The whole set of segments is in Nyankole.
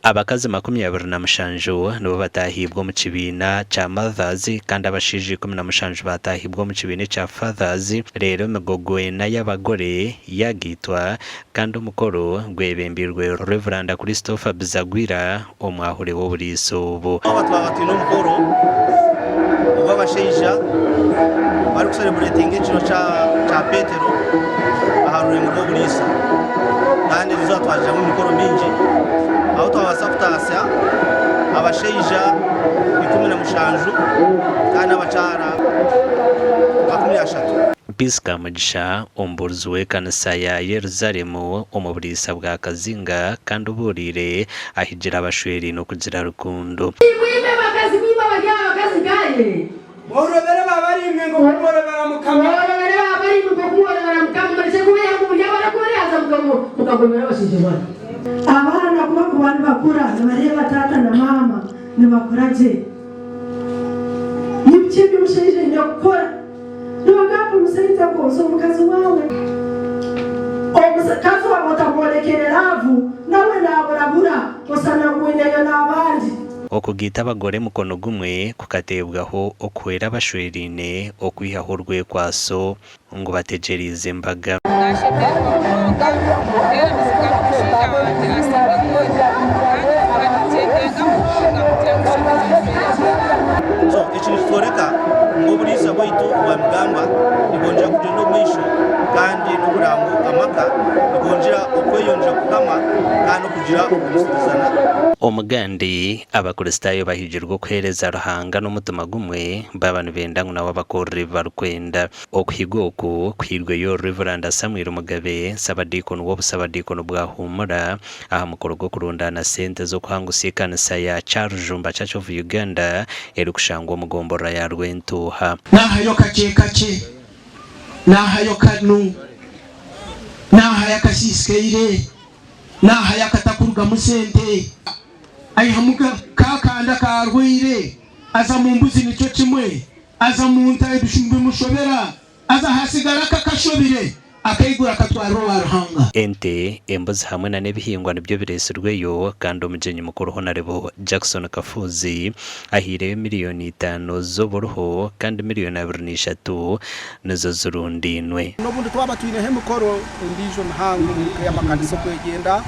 Abakazi 27 nibo bataahiibwe omu kibiina kya Mothers kandi abashaija 17 baataahibwa omu kibiina ekya Fathers reero emigogo ena y'abagore yaagaitwa kandi omukoro gwebembeirwe Rev. Christopher Bizagwira omwahure w'oburiisa obu. Twaba twaba twine omukoro ogw'abashaija barikusereburetinga ekiro kya Petero aha rurengo rw'oburiisa kandi erizooba twagiramu emikoro mingi ahu twabaasa kutaasya abashaija 17 kandi n'abakyara 30. Peace Kamugisha, omubuurizi w'ekanisa ya Yerusaalemu omu buriisa bwa Kazinga kandi obuuriire Ahigira abashweraine okugira rukundo. Imwe imwe bakazi mwe imwe abari aha bakazi nkaanye. Mworobere baabarimwe nk'oku mworobera Mukama. Mworobere baabarimwe nk'oku mworobera Mukama. Murekye kubeiha ngu muri abarokore haza mukagomera abashaija banyu. Abaana ku barikuba nibakura nibareeba taata na maama nibakura gye. Ni biki ebi omushaija aine kukora? Nibagamba omusaija gonza omukazi waawe. Omukazi waawe otamworekere laavu, nawe naaburabura osana ngu oineyo n'abandi. Okugaita abagore mukono gumwe kukateebwaho okuhwera abashweraine okwihaho orwekwaso ngu bategyereize embaga. Nashemererwa munonga kuteera emiziga n'omushaija wangye Asiimwe Gordon kandi nkaba ninkyetenga munonga kugira ngu nshemeze obushwere bwaitu. So eki nikitworeka ngu oburiisa bwaitu obwa Migamba nibwongyera kugyenda omu maisho kandi n'okureba ngu amaka nigongyera okweyongyera kukama kandi n'okugira okugumisiririzana. Omugandi, Abakristaayo bahigirwe okuheereza Ruhanga n'omutima gumwe baaba nibenda ngu nawe abakorere ebi barikwenda. Okuhiga oku kuhairweyo Rev. Samuel Mugabe, Ssabadiikoni w'Obusabadiikoni bwa Huumura aha mukoro gw'okurundaana sente z'okuhangusya ekanisa ya Kyarujumba Church of Uganda erikushangwa omu gomborora ya Rwentuuha. Naahayo kakye kakye, naahayo kanu, naahayo akasiisikaire, naahayo akatakurugamu sente, aihamu ka kandi akaarwaire, aza mu mbuzi nikyo kimwe. Aza mu nta ebishumu bimushobera, aza hasigara ako akashobire, akaigura akatwarira owa Ruhanga. Ente, embuzi hamwe na n'ebihingwa nibyo bireetsirweyo kandi omugyenyi mukuru Honarebo Jackson Kafuuzi ahaireyo miriyoni itaano z'oburuho kandi miriyoni 23 nizo zirundainwe. N'obundi twaba twineho emikoro endiijo mihango nk'ey'amakanisa okwegyenda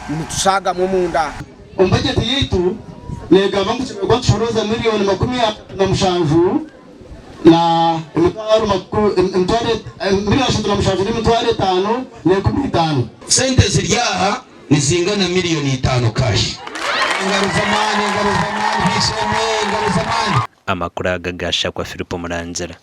nitushaagamu omunda. Omu bajeti yaitu negamba ngu tushemereire kuba nitushorooza miriyoni 37 na emitwaro emitwaro miriyoni 37 n'emitwaro etaano n'enkumi itaano. Sente eziri aha nizingana miriyoni itaano cash. Engaro z'amaani, engaro z'amaani, biishe emwe, engaro z'amaani. Amakuru aga gashakwa Philip Murangira.